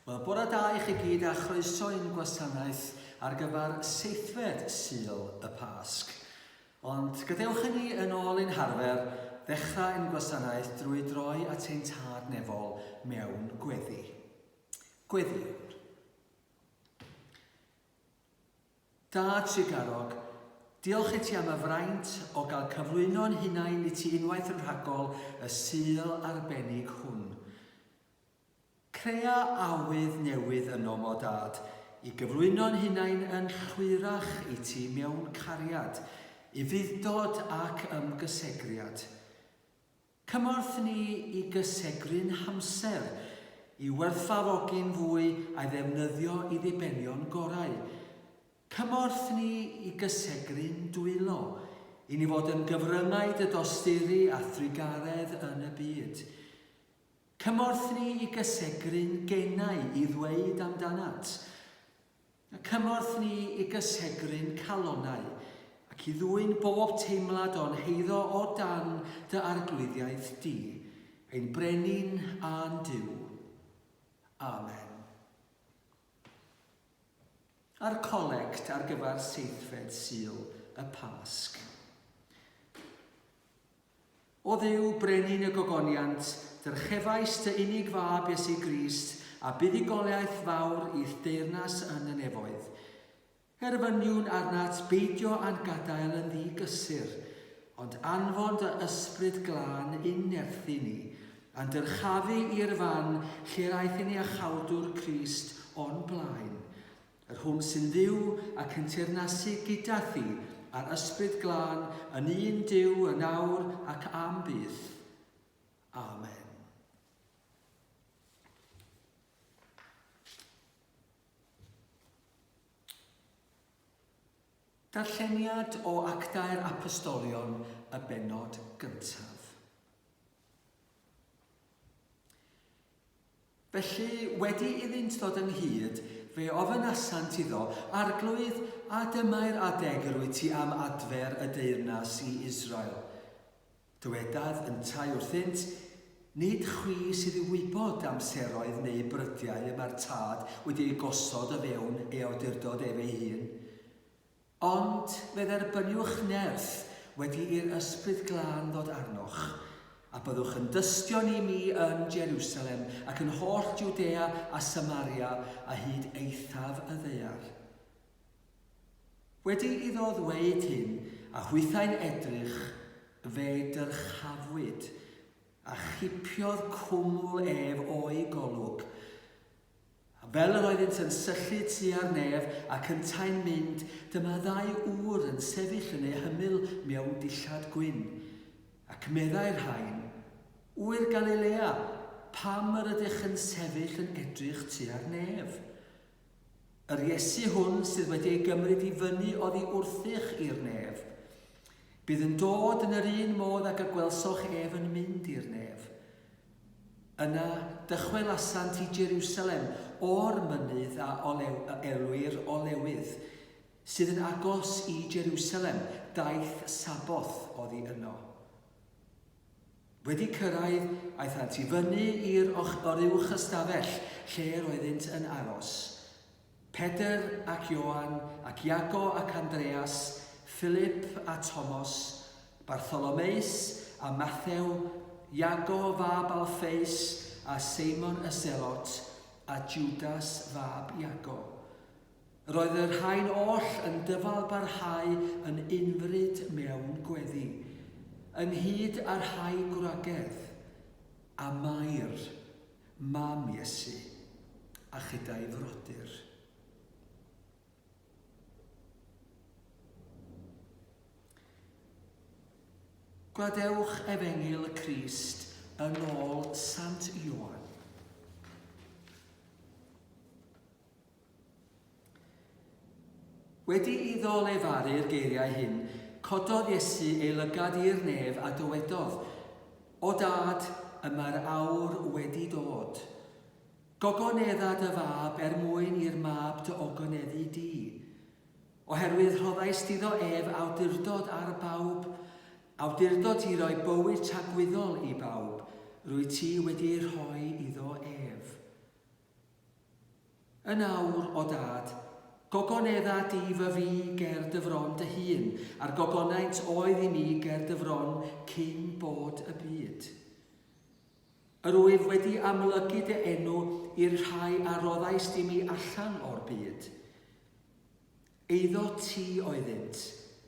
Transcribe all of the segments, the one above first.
Wel, bore da i chi gyd a chroeso i'n gwasanaeth ar gyfer seithfed Sul y Pasg. Ond gadewch i ni yn ôl ein harfer ddechrau ein gwasanaeth drwy droi at ein Tad Nefol mewn gweddi. Gweddïwn. Dad trugarog, diolch i ti am y fraint o gael cyflwyno'n hunain i ti unwaith yn rhagol y Sul arbennig hwn. Crea awydd newydd ynom, O Dad, i gyflwyno'n hunain yn llwyrach i ti mewn cariad, ufudd-dod ac ymgysegriad. Cymorth ni i gysegru'n hamser, i werthfawrogi'n fwy a'i ddefnyddio i ddibenion gorau. Cymorth ni i gysegru'n dwylo, i ni fod yn gyfryngau dy dosturi a thrugaredd yn y byd. Cymorth ni i gysegru'n genau i ddweud amdanat. Y cymorth ni i gysegru'n calonnau, ac i ddwyn bob teimlad o'n heiddo o dan dy arglwyddiaeth di, ein Brenin a'n Duw. Amen. A'r colect ar gyfer seithfed Sul y Pasg. O Dduw, Brenin y gogoniant, dyrchefais dy unig Fab Iesu Grist a buddugoliaeth fawr i'th deyrnas yn y nefoedd. Erfyniwn arnat beidio â'n gadael yn ddi-gysur, ond anfon dy Ysbryd Glân i'n nerthu ni, a'n dyrchafu i'r fan lle'r aeth ein Iachawdwr Crist o'n blaen, Yr hwn sy'n fyw ac yn teyrnasu gyda thi, a'r Ysbryd Glân, yn un Duw, yn awr ac am byth. Amen. Darlleniad o Actau'r Apostolion, y bennod gyntaf. Felly, wedi iddynt ddod ynghyd, fe ofynasant iddo, Arglwydd, a dyma'r adeg yr wyt ti am adfer y deyrnas i Israel? Dywedaf yntau wrthynt, Nid chwi sydd i wybod amseroedd neu brydiau y mae'r Tad wedi eu gosod o fewn ei awdurdod ef ei hun. Ond fe dderbyniwch nerth wedi i'r Ysbryd Glân ddod arnoch, a byddwch yn dystion i mi yn Jerusalem, ac yn holl Jwdea a Samaria, a hyd eithaf y ddaear. Wedi iddo ddweud hyn, a hwythau'n edrych, fe dyrchafwyd, a chipiodd cwmwl ef o'u golwg. A fel yr oeddynt yn syllu tua'r nef ac yntau'n mynd, dyma ddau ŵr yn sefyll yn eu hymyl mewn dillad gwyn. Ac meddai'r rhain, Ŵyr Galilea, pam yr ydych yn sefyll yn edrych tua'r nef? Yr Iesu hwn sydd wedi ei gymryd i fyny oddi wrthych i'r nef. Bydd yn dod yn yr un modd ag y gwelsoch ef yn mynd i'r nef. Yna dychwelasant i Jeriwsalem o'r mynydd a olew, a elwir Olewydd, sydd yn agos i Jeriwsalem, daith Saboth oddi yno. Wedi cyrraedd, aethant i fyny i'r oruwch ystafell lle yr oeddynt yn aros. Pedr ac Ioan, ac Iago ac Andreas, Philip a Tomos, Bartholomeus a Mathew, Iago fab Alffeus, a Seimon y Selot, a Judas fab Iago. Yr oedd y rhain oll yn dyfalbarhau yn unfryd mewn gweddi, ynghyd â rhai gwragedd, a Mair, mam Iesu, a chyda'i frodyr. Gwadewch Efengyl y Crist yn ôl Sant Ioan. Wedi iddo lefaru'r geiriau hyn, cododd Iesu ei lygad i'r nef a dywedodd, O Dad, y mae'r awr wedi dod. Gogonedda dy fab er mwyn i'r mab dy ogoneddu di. Oherwydd rhoddaist iddo ef awdurdod ar bawb, awdurdod i roi bywyd tragwyddol i bawb, rwyt ti wedi ei rhoi iddo ef. Yn awr, o Dad, gogonedda di fy fi ger dy fron dy hun, a'r gogonaint oedd i mi ger dy fron cyn bod y byd. Yr wyf wedi amlygu dy enw i'r rhai a roddaist i mi allan o'r byd. Eiddo ti oeddynt,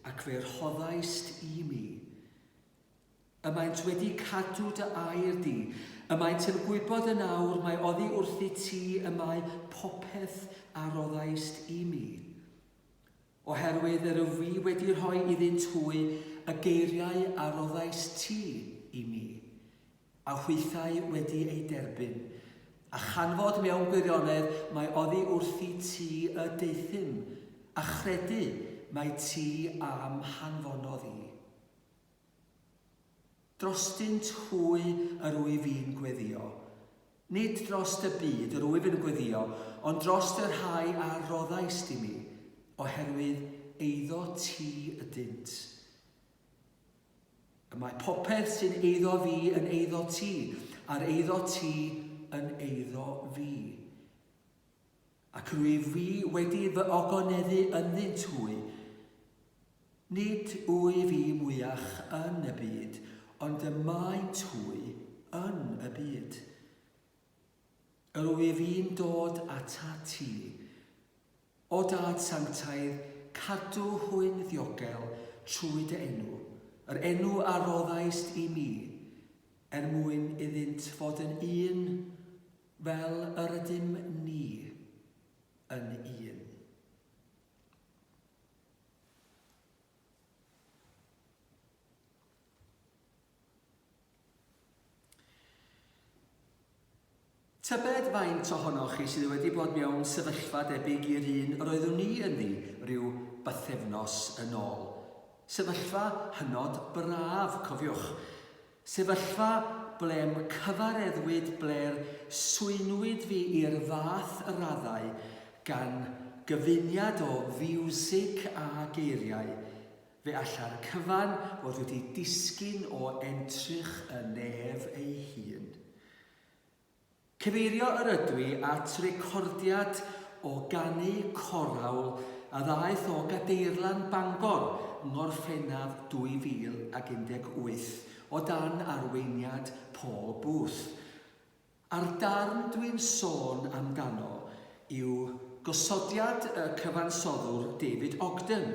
ac fe rhoddaist i mi. Y maent wedi cadw dy air di. Y maent yn gwybod yn awr mai oddi wrthyt ti y mae popeth a roddaist i mi. Oherwydd yr wyf fi wedi rhoi iddynt hwy y geiriau a roddaist ti i mi, a hwythau wedi eu derbyn, a chanfod mewn gwirionedd mai oddi wrthyt ti y deuthum, a chredu mai ti a'm hanfonodd i. Drostynt hwy yr wyf i'n gweddïo. Nid drost y byd yr wyf yn gweddïo, ond drost y rhai a roddaist i mi, oherwydd eiddo ti ydynt. Y mae popeth sy'n eiddo fi yn eiddo ti, a'r eiddo ti yn eiddo fi. Ac rwyf fi wedi fy ogoneddu ynddynt hwy. Nid wyf i mwyach yn y byd, ond y maent hwy yn y byd. Yr wyf i'n dod atat ti. O Dad sanctaidd, cadw hwy'n ddiogel trwy dy enw, yr enw a roddaist i mi, er mwyn iddynt fod yn un Fel yr ydym ni yn un. Tybed faint ohonoch chi sydd wedi bod mewn sefyllfa debyg i'r un yr oeddwn i ynddi rhyw bythefnos yn ôl. Sefyllfa hynod braf, cofiwch. Sefyllfa ble'm cyfareddwyd ble'r swynwyd fi i'r fath raddau gan gyfuniad o fiwsig a geiriau, fe alla'r cyfan fod wedi disgyn o entrych y nef ei hun. Cyfeirio yr ydw i at recordiad o ganu corawl a ddaeth o Gadeirlan Bangor yng Ngorffennaf 2018 o dan arweiniad Paul Booth. A'r darn dwi'n sôn amdano yw gosodiad y cyfansoddwr David Ogden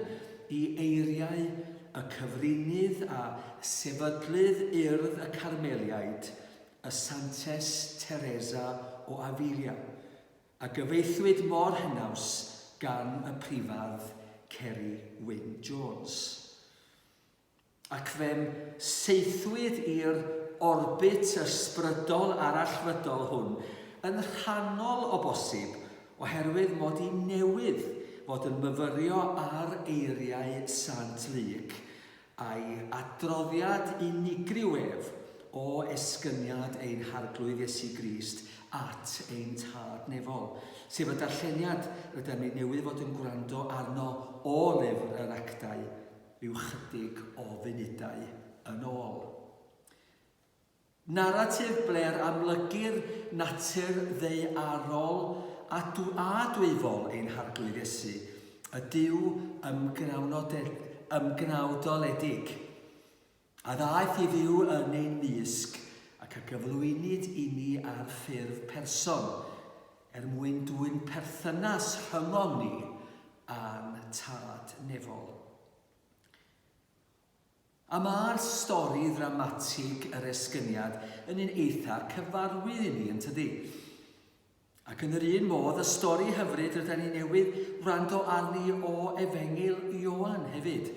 i eiriau y cyfrinydd a sefydlydd Urdd y Carmeliaid, y Santes Teresa o Avila, a gyfeithiwyd mor hynaws gan y Prifardd Ceri Wyn Jones. Ac fe'm saethwyd i'r orbit ysbrydol arallfydol hwn, yn rhannol o bosib oherwydd mod i newydd fod yn myfyrio ar eiriau Sant Luc a'i adroddiad unigryw ef o esgyniad ein Harglwydd Iesu Grist at ein Tad Nefol, sef y darlleniad rydym ni newydd fod yn gwrando arno o Lyfr yr Actau rhyw chydig o funudau yn ôl. Naratif ble'r amlygir natur ddaearol a a dwyfol ein Harglwydd Iesu, y Duw ymgnawdoledig, a ddaeth i fyw yn ein mysg ac a gyflwynid i ni ar ffurf person, er mwyn dwyn perthynas rhyngom ni â'n Tad Nefol. A mae'r stori ddramatig yr esgyniad yn un eitha cyfarwydd i ni, yn tydi? Ac yn yr un modd, y stori hyfryd rydyn ni newydd wrando arni o Efengyl Ioan hefyd,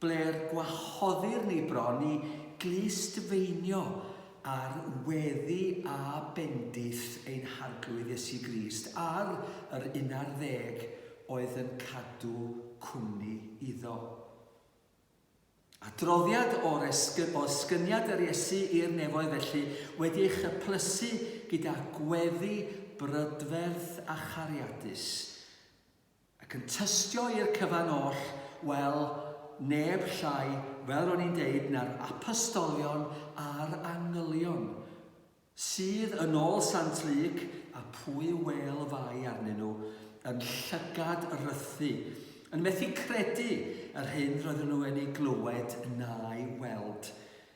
ble'r gwahoddir ni bron i glustfeinio ar weddi a bendith ein Harglwydd Iesu Grist ar yr unarddeg oedd yn cadw cwmni iddo. Adroddiad o'r esgyn, o esgyniad yr Iesu i'r nefoedd felly wedi ei chyplysu gyda gweddi brydferth a chariadus, ac yn tystio i'r cyfan oll, wel, neb llai, fel ro'n i'n deud, na'r apostolion a'r angylion. Sydd, yn ôl Sant Luc, a phwy wêl fai arnyn nhw, yn llygad rythu, yn methu credu yr hyn roedden nhw yn ei glywed na'i weld,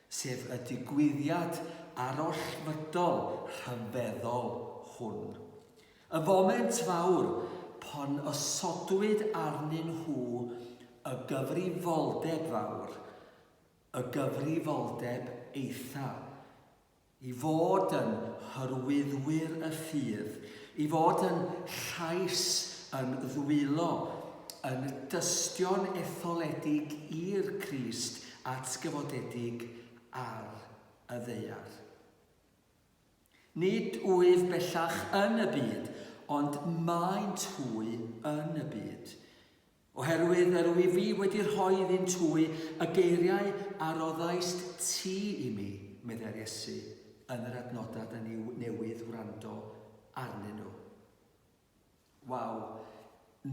sef y digwyddiad arallfydol rhyfeddol hwn. Y foment fawr pan osodwyd arnyn nhw y gyfrifoldeb fawr, y gyfrifoldeb eitha, i fod yn hyrwyddwyr y ffydd, i fod yn llais, yn ddwylo, yn dystion etholedig i'r Crist atgyfodedig ar y ddaear. Nid wyf bellach yn y byd, ond maent hwy yn y byd. Oherwydd yr wyf fi wedi rhoi iddynt hwy y geiriau a roddaist ti i mi, meddai'r Iesu yn yr adnodau da ni newydd wrando arnyn nhw. Waw,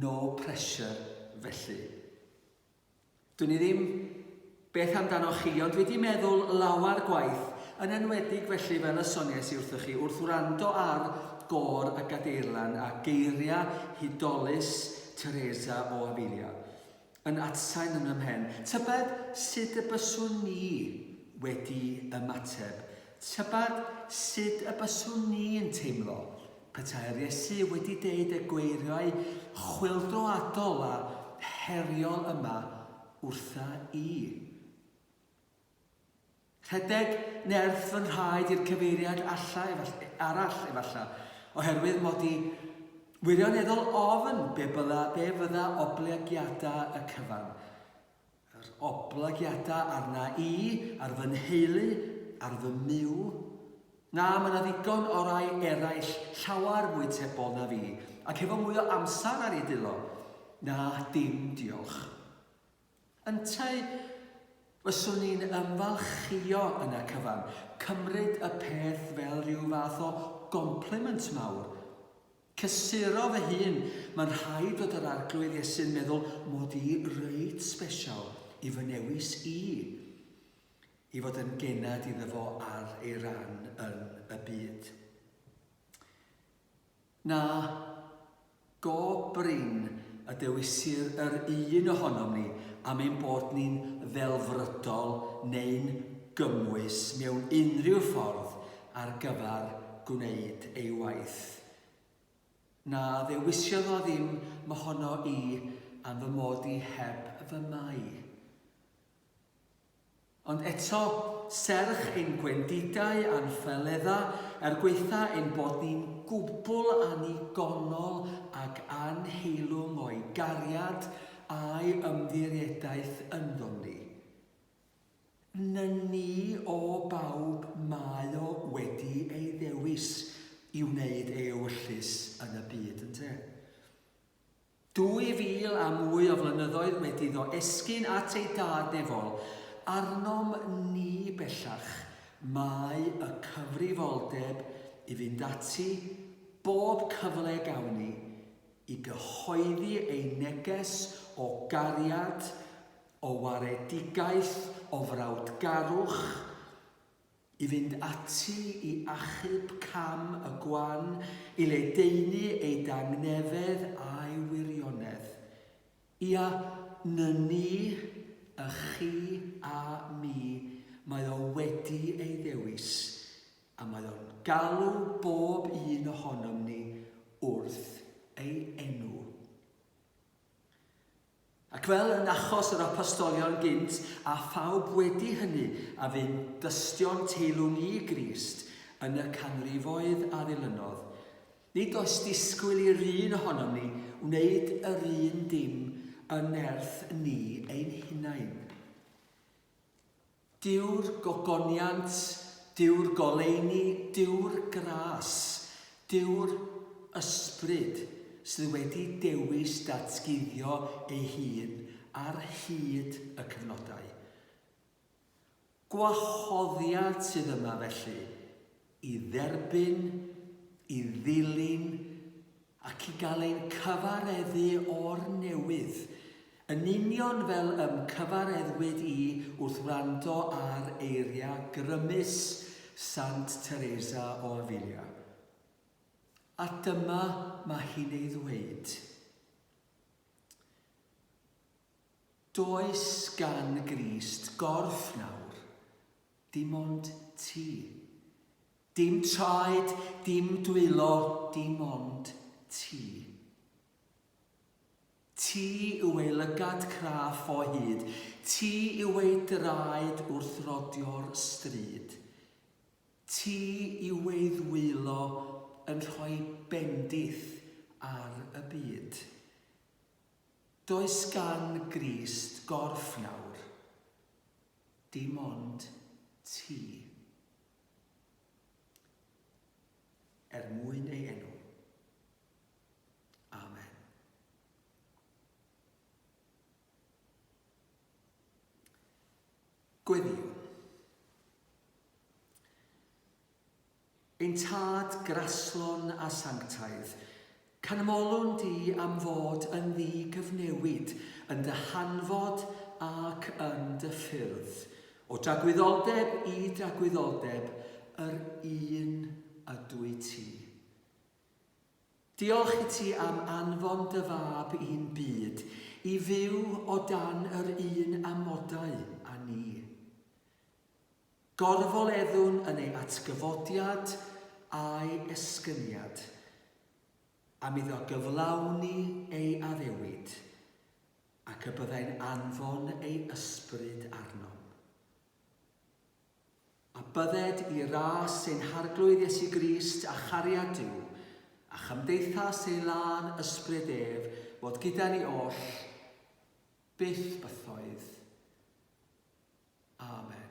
no pressure felly. Dwn i ddim beth amdanoch chi, ond dwi wedi meddwl lawer gwaith, yn enwedig felly fel y soniais i wrthoch chi, wrth wrando ar gôr y Gadeirlan a geiriau hudolus Teresa o Avila yn atsain yn fy mhen. Tybed sut y byswn ni wedi ymateb? Tybed sut y byswn ni'n teimlo petai'r Iesu wedi deud y gweiriau chwyldroadol a heriol yma wrtha i? Rhedeg nerth fy nhraed i'r cyfeiriad alla arall efalla, oherwydd mod i wirioneddol ofn be bydda, be fydda oblygiada y cyfan. Yr oblygiada arna i, ar fy nheulu, ar fy myw. Na, mae 'na ddigon o rai eraill llawer mwy tebol na fi, ac efo mwy o amser ar eu dwylo. Na, dim diolch. Yntau, fyswn i'n ymfalchïo yn y cyfan, cymryd y peth fel rhyw fath o gompliment mawr. Cysuro fy hun, mae'n rhaid fod yr Arglwydd Iesu'n meddwl mod i reit sbesial i fy newis i, i fod yn genad iddo fo ar ei ran yn y byd. Na, go brin y dewisir yr un ohonom ni am ein bod ni'n ddelfrydol neu'n gymwys mewn unrhyw ffordd ar gyfer gwneud ei waith. Na, ddewisiodd o ddim mohono i am fy mod i heb fy mai. Ond eto, serch ein gwendidau a'n ffaeleddau, er gwaetha ein bod ni'n gwbl annigonol ac anheilwng o'i gariad a'i ymddiriedaeth ynddom ni, nyni o bawb mae o wedi ei ddewis i wneud ei ewyllys yn y byd, ynte? 2000 a mwy o flynyddoedd wedi iddo esgyn at ei Dad nefol, arnom ni bellach mae y cyfrifoldeb i fynd ati bob cyfle gawn ni i gyhoeddi ei neges o gariad, o waredigaeth, o frawdgarwch, i fynd ati i achub cam y gwan, i ledaenu ei dangnefedd a'i wirionedd. Ia, ny ni, y chi a mi, mae o wedi ei ddewis, a mae o'n galw bob un ohonom ni wrth ei enw. Ac fel yn achos yr apostolion gynt, a phawb wedi hynny a fu'n dystion teilwng i Grist yn y canrifoedd a ddilynodd, nid oes disgwyl i'r un ohonom ni wneud yr un dim yn nerth ni ein hunain. Dyw'r gogoniant, dyw'r goleuni, dyw'r gras, dyw'r ysbryd sydd wedi dewis datguddio ei hun ar hyd y cyfnodau. Gwahoddiad sydd yma felly i dderbyn, i ddilyn ac i gael ein cyfareddu o'r newydd, yn union fel y'm cyfareddwyd i wrth wrando ar eiriau grymus Sant Teresa o Avila. A dyma mae hi'n ei ddweud. Does gan Grist gorff nawr, dim ond ti. Dim traed, dim dwylo, dim ond ti. Ti yw ei lygad craff o hyd, ti yw ei draed wrth rodio'r stryd. Ti yw ei ddwylo yn rhoi bendith ar y byd. Does gan Grist gorff nawr, dim ond ti. Er mwyn ei enw. Amen. Gweddïwn. Ein Tad graslon a sanctaidd, canmolwn di am fod yn ddi-gyfnewid yn dy hanfod ac yn dy ffyrdd, o dragwyddoldeb i dragwyddoldeb, yr un ydwy ti. Diolch i ti am anfon dy Fab i'n byd i fyw o dan yr un amodau â ni. Gorfoleddwn yn ei atgyfodiad a'i esgyniad, am iddo gyflawni ei addewid, ac y byddai'n anfon ei Ysbryd arnom. A bydded i ras ein Harglwydd Iesu Grist a chariad Duw, a chymdeithas ei lân ysbryd ef, fod gyda ni oll, byth bythoedd. Amen.